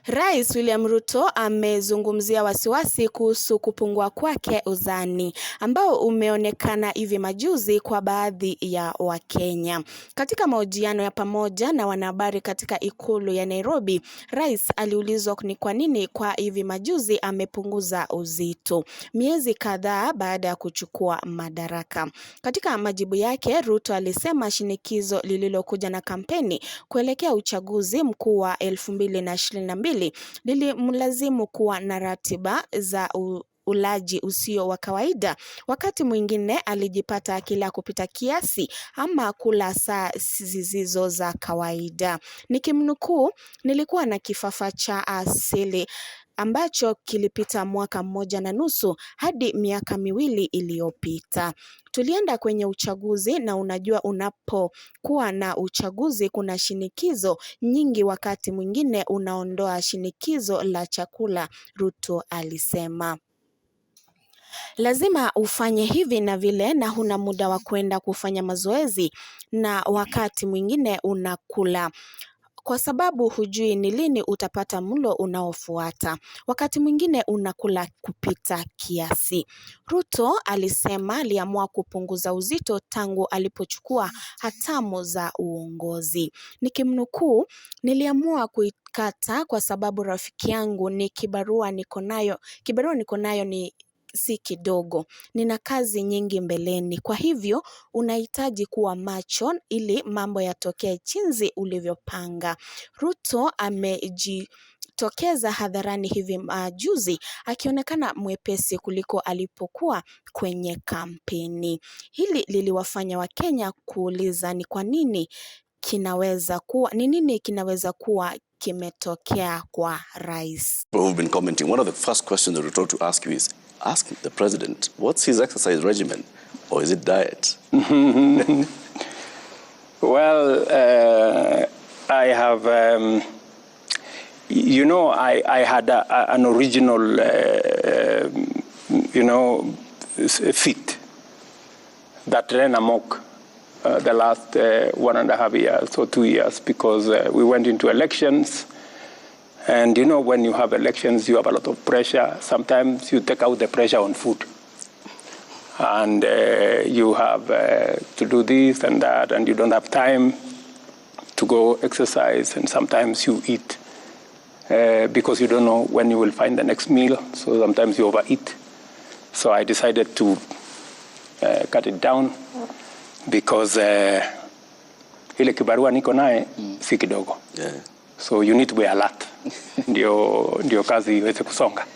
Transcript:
Rais William Ruto amezungumzia wasiwasi kuhusu kupungua kwake uzani ambao umeonekana hivi majuzi kwa baadhi ya Wakenya. Katika mahojiano ya pamoja na wanahabari katika Ikulu ya Nairobi, Rais aliulizwa ni kwa nini kwa hivi majuzi amepunguza uzito miezi kadhaa baada ya kuchukua madaraka. Katika majibu yake, Ruto alisema shinikizo lililokuja na kampeni kuelekea uchaguzi mkuu wa 2022 lilimlazimu kuwa na ratiba za ulaji usio wa kawaida. Wakati mwingine alijipata akila kupita kiasi ama kula saa zisizo za kawaida. Nikimnukuu, "Nilikuwa na kifafa cha asili ambacho kilipita mwaka mmoja na nusu hadi miaka 2 iliyopita. Tulienda kwenye uchaguzi na unajua unapokuwa na uchaguzi kuna shinikizo nyingi, wakati mwingine unaondoa shinikizo la chakula," Ruto alisema. "Lazima ufanye hivi na vile na huna muda wa kwenda kufanya mazoezi na wakati mwingine unakula kwa sababu hujui ni lini utapata mlo unaofuata. Wakati mwingine unakula kupita kiasi." Ruto alisema aliamua kupunguza uzito tangu alipochukua hatamu za uongozi. Nikimnukuu, "Niliamua kuikata kwa sababu rafiki yangu ni kibarua niko nayo, kibarua niko nayo ni si kidogo. Nina kazi nyingi mbeleni. Kwa hivyo unahitaji kuwa macho ili mambo yatokee jinsi ulivyopanga." Ruto amejitokeza hadharani hivi majuzi akionekana mwepesi kuliko alipokuwa kwenye kampeni. Hili liliwafanya Wakenya kuuliza ni kwa nini kinaweza kuwa ni nini kinaweza kuwa kimetokea kwa rais. Who've been commenting, one of the first questions that we're told to ask you is, ask the president, what's his exercise regimen or is it diet? Well, I have, I had an original fit that ran amok the last 1.5 years or 2 years because we went into elections. And when you have elections, you have a lot of pressure. Sometimes you take out the pressure on food. And you have to do this and that, and you don't have time to go exercise. And sometimes you eat because you don't know when you will find the next meal. So sometimes you overeat. So I decided to cut it down because ile kibarua niko naye si kidogo. So you need to be alert ndio kazi iweze kusonga.